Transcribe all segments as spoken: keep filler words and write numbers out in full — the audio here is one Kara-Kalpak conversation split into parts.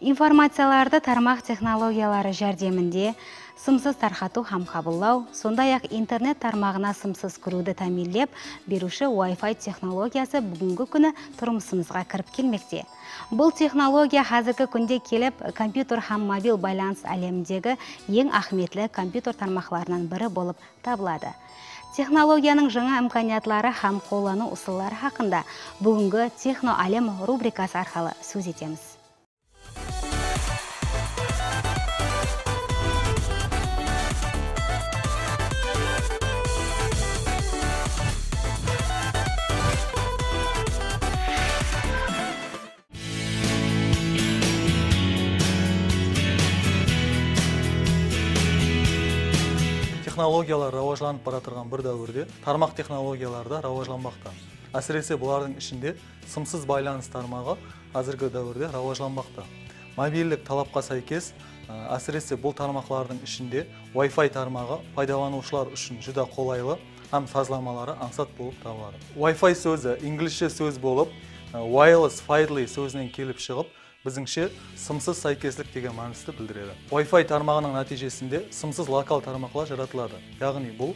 Informaciyalardı tarmaq texnologiyaları járdeminde sımsız tarqatıw hám qabıllaw, sonday-aq, internet tarmaǵına sımsız kiriwdi támiyinlep beriwshi Wi-Fi texnologiyası búgingi kúni turmısımızǵa kirip kelmekte. Bul texnologiya házirgi kúnde kelip, kompyuter hám mobil baylanıs álemindegi eń áhmiyetli kompyuter tarmaqlarınan biri bolıp tabıladı. Texnologiyanıń jańa imkaniyatları hám qollanıw usılları haqqında búgingi Texno Álem rubrikası arqalı sóz etemiz. Texnologiyalar rawajlanıp baratırǵan bir dáwirde tarmaq texnologiyaları da rawajlanbaqta. Ásirese, bulardıń ishinde sımsız baylanıs tarmaǵı házirgi dáwirde rawajlanbaqta. Mobillik talapqa sáykes, á, ásirese, bul tarmaqlardıń ishinde Wi-Fi tarmaǵı paydalanıwshılar ushın júdá qolaylı hám sazlamaları ańsat bolıp tabıladı. Wi-Fi sózi inglizshe sóz bolıp, á, wireless fiddly sózinen kelip shıǵıp, bizińshe sımsız sáykeslik degen mánisti bildiredi. Wi-Fi tarmaǵınıń nátiyjesinde sımsız lokal tarmaqlar jaratıladı. Yaǵnıy bul,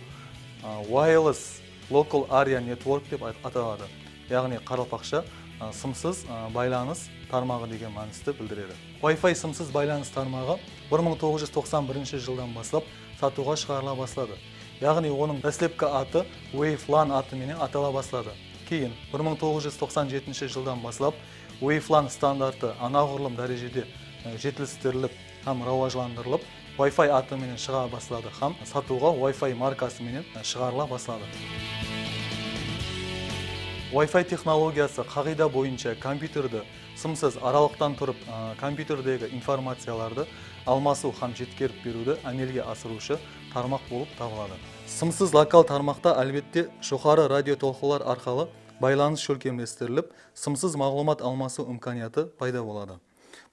a, wireless local area network dep at-, ataladı. Yaǵnıy qaraqalpaqsha, a, sımsız, a, baylanıs tarmaǵı degen mánisti bildiredi. Wi-Fi sımsız baylanıs tarmaǵı bir mıń toǵız júz toqsan birinshi jıldan baslap satıwǵa shıǵarıla basladı. Yaǵnıy onıń dáslepki atı Wave lan atı menen atala basladı. Keyin bir mıń toǵız júz toqsan jetinshi jıldan baslap Wave lan standartı anaǵurlım dárejede, e, jetilistirilip hám rawajlandırılıp, Wi-Fi atı menen shıǵa basladı hám satıwǵa Wi-Fi markası menen, e, shıǵarıla basladı. Wi-Fi texnologiyası qaǵıyda boyınsha kompyuterdi sımsız aralıqtan turıp, a, kompyuterdegi informaciyalardı almasıw hám jetkerip beriwdi ámelge asırıwshı tarmaq bolıp tabıladı. Sımsız lokal tarmaqta, álbette, joqarı radio tolqınlar arqalı baylanıs shólkemlestirilip, sımsız maǵlıwmat almasıw imkaniyatı payda boladı.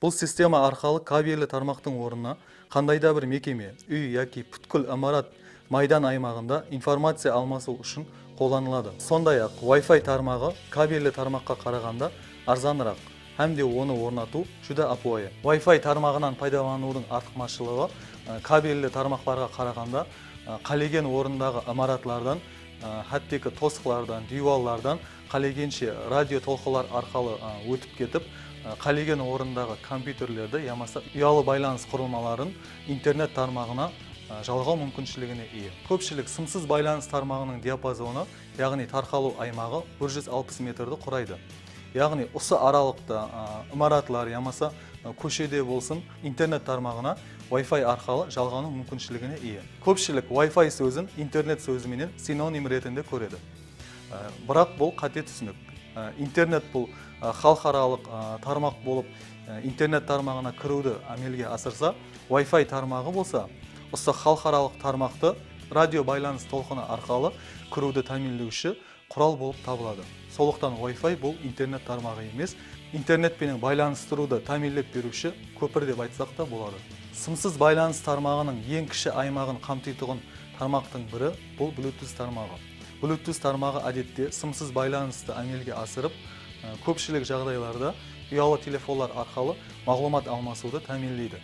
Bul sistema arqalı kabelli tarmaqtıń ornına qanday da bir mekeme, úy yaki pútkil imarat maydan aymaǵında informaciya almasıw ushın qollanıladı. Sonday-aq, Wi-Fi tarmaǵı kabelli tarmaqqa qaraǵanda arzanıraq hám de onı ornatıw júdá ápiwayı. Wi-Fi tarmaǵınan paydalanıwdıń artıqmashılıǵı, e, kabelli tarmaqlarǵa qaraǵanda, e, qálegen orındaǵı imaratlardan, e, hátteki tosıqlardan, diywallardan qálegenshe radio tolqınlar arqalı, a, ótip ketip, a, qálegen orındaǵı kompyuterlerdi yamasa uyalı baylanıs qurılmaların internet tarmaǵına, a, jalǵaw múmkinshiligine iye. Kópshilik sımsız baylanıs tarmaǵınıń diapazonı, yaǵnıy tarqalıw aymaǵı bir júz alpıs metrdi quraydı. Yaǵnıy usı aralıqta, a, imaratlar yamasa, a, kóshede bolsın, internet tarmaǵına Wi-Fi arqalı jalǵanıw múmkinshiligine iye. Kópshilik Wi-Fi sózin internet sózi menen sinonim retinde kóredi. Á, biraq bul qáte túsinik. Á, internet bul, á, xalıqaralıq, á, tarmaq bolıp, á, internet tarmaǵına kiriwdi ámelge asırsa, Wi-Fi tarmaǵı bolsa usı xalıqaralıq tarmaqtı radio baylanıs tolqını arqalı kiriwdi támiyinlewshi qural bolıp tabıladı. Sonlıqtan Wi-Fi bul internet tarmaǵı emes, internet penen baylanıstırıwdı támiyinlep beriwshi kópir dep aytsaq ta boladı. Sımsız baylanıs tarmaǵınıń eń kishi aymaǵın qamtıytuǵın tarmaqtıń biri bul Bluetooth tarmaǵı. Bluetooth tarmaǵı, ádette, sımsız baylanıstı ámelge asırıp, e, kópshilik jaǵdaylarda uyalı telefonlar arqalı maǵlıwmat almasıwdı támiyinleydi.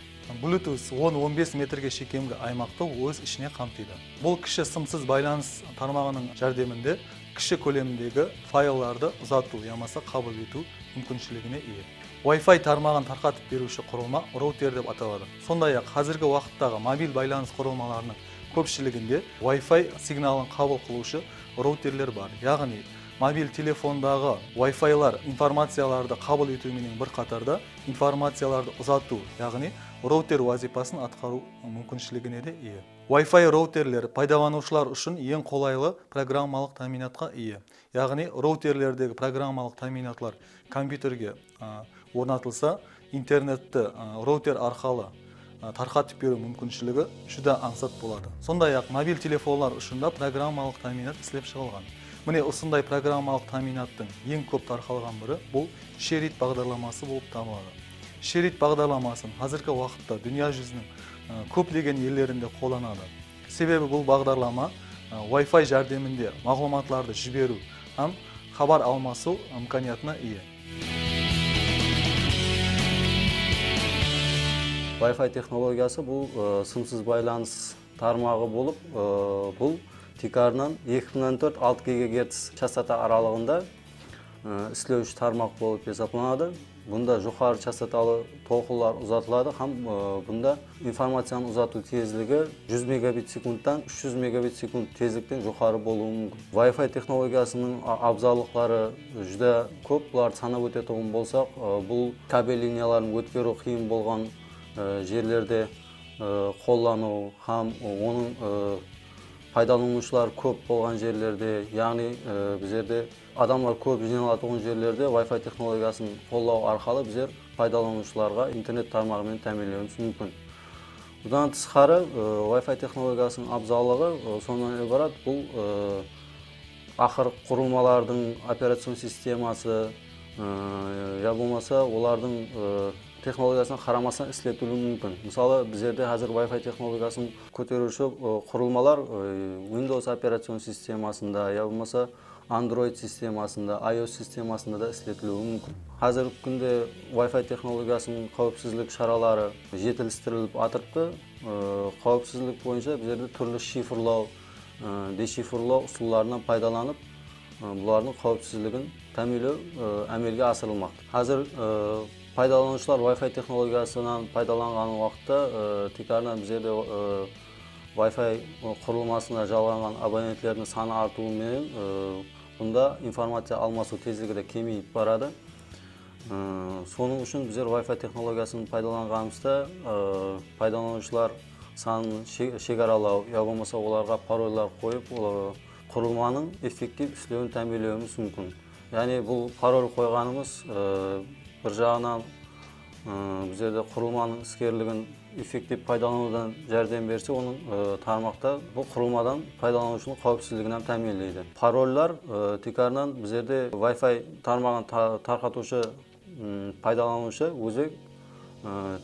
Bluetooth on, on bes metrge shekemgi aymaqtı óz ishine qamtıydı. Bul kishi sımsız baylanıs tarmaǵınıń járdeminde kishi kólemdegi fayllardı uzatıw yamasa qabıl etiw múmkinshiligine iye. Wi-Fi tarmaǵın tarqatıp beriwshi qurılma router dep ataladı. Sonday-aq, házirgi waqıttaǵı mobil baylanıs qurılmalarınıń kópshiliginde Wi-Fi signalın qabıl qılıwshı routerler bar. Yaǵnıy, mobil telefondaǵı Wi-Filar informaciyalardı qabıl etiw menen bir qatarda informaciyalardı uzatıw, yaǵnıy router wazıypasın atqarıw múmkinshiligine de iye. Wi-Fi routerler paydalanıwshılar ushın eń qolaylı programmalıq támiyinatqa iye. Yaǵnıy, routerlerdegi programmalıq támiyinatlar kompyuterge, a, ornatılsa, internetti, a, router arqalı, a, tarqatıp beriw múmkinshiligi júdá ańsat boladı. Sonday-aq, mobil telefonlar ushın da programmalıq támiyinat islep shıǵılǵan. Mine, usınday programmalıq támiyinattıń eń kóp tarqalǵan biri bul Sherrit baǵdarlaması bolıp tabıladı. Sherrit baǵdarlamasın házirgi waqıtta dúnya júziniń, e, kóplegen ellerinde qollanadı. Sebebi bul baǵdarlama Wi-Fi járdeminde maǵlıwmatlardı jiberiw hám xabar almasıw imkaniyatına iye. Wi-Fi texnologiyası bul, ı, sımsız baylanıs tarmaǵı bolıp, ı, bul tiykarınan eki pútin tórt altı gigagerts chastota aralıǵında, ı, islewshi tarmaq bolıp esaplanadı. Bunda joqarı chastotalı tolqınlar uzatıladı hám, ı, bunda informaciyanı uzatıw tezligi júz megabit sekundtan úsh júz megabit sekund tezlikten joqarı bolıwı múmkin. Wi-Fi texnologiyasınıń a-, abzallıqları júdá kóp, bulardı sanap ótetuǵın bolsaq, ı, bul kabel liniyaların ótkeriw qıyın bolǵan, ı, jerlerde, ı, qollanıw hám onıń, ı, paydalanıwshılar kóp bolǵan jerlerde, yaǵnıy, ı, bizlerde adamlar kóp jıyналatuǵın jerlerde Wi-Fi texnologiyasın qollaw arqalı bizler paydalanıwshılarǵa internet tarmaǵı menen támiyinlewimiz múmkin. Budan tısqarı, ı, Wi-Fi texnologiyasınıń abzallıǵı, ı, sonnan ibarat, bul, ı, aqır qurılmalardıń operacion sisteması, ı, ya bolmasa olardıń, ı, texnologiyasına qaramastan isletiliwi múmkin. Mısalı, bizlerde házir Wi-Fi texnologiyasın kóteriwshi, ı, qurılmalar, ı, Windows operacion sistemasında ya bolmasa Android sistemasında, iOS sistemasında da isletiliwi múmkin. Házirgi kúnde Wi-Fi texnologiyasınıń qáwipsizlik sharaları jetilistirilip atırıptı. I, qáwipsizlik boyınsha bizlerde túrli shifrlaw, ı, deshifrlaw usıllarınan paydalanıp, ı, bulardıń qáwipsizligin támiyinlew, ı, ámelge asırılmaqta. Házir, ı, paydalanıwshılar Wi-Fi texnologiyasınan paydalanǵan waqıtta, ı, tiykarınan bizlerde, ı, Wi-Fi qurılmasına jalǵanǵan abonentlerdiń sanı artıwı menen, ı, bunda informaciya almasıw tezligi de kemeyip baradı. I, sonıń ushın bizler Wi-Fi texnologiyasın paydalanǵanımızda, ı, paydalanıwshılar sanın she-, shegaralaw ya bolmasa olarǵa parollar qoyıp, ol, qurılmanıń effektiv islewin támiyinlewimiz múmkin. Yaǵnıy bul parol qoyǵanımız, ı, bir jaǵınan, ı, bizlerde qurılmanıń iskerligin effektiv paydalanıwdan járdem berse, onıń, ı, tarmaqta bul qurılmadan paydalanıwshınıń qáwipsizligin hám támiyinleydi. Parollar, ı, tiykarınan bizlerde Wi-Fi tarmaǵın ta-, tarqatıwshı, ım, paydalanıwshı ózi, ı,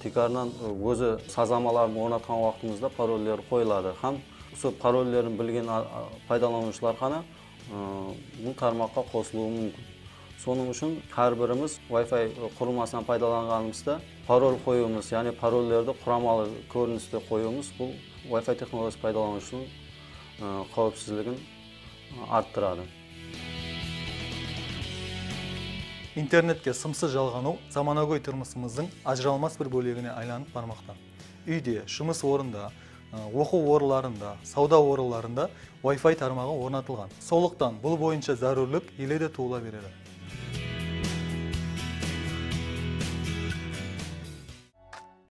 tiykarınan, ı, ózi sazlamaların ornatqan waqtımızda parolleri qoyıladı hám usı parollerin bilgen a-, a-, paydalanıwshılar ǵana, ı, bul tarmaqqa qosılıwı múmkin. Sonıń ushın hár birimiz Wi-Fi qurılmasınan paydalanǵanımızda parol qoyıwımız, yaǵnıy parollerdi quramalı kóriniste qoyıwımız bul Wi-Fi texnologiyası paydalanıwshınıń, ı, qáwipsizligin, ı, arttıradı. Internetke sımsız jalǵanıw zamanagóy turmısımızdıń ajıralmas bir bólegine aylanıp barmaqta. Úyde, jumıs ornında, ı, oqıw orınlarında, sawda orınlarında Wi-Fi tarmaǵı ornatılǵan. Sonlıqtan bul boyınsha zárúrlik ele de tuwıla beredi.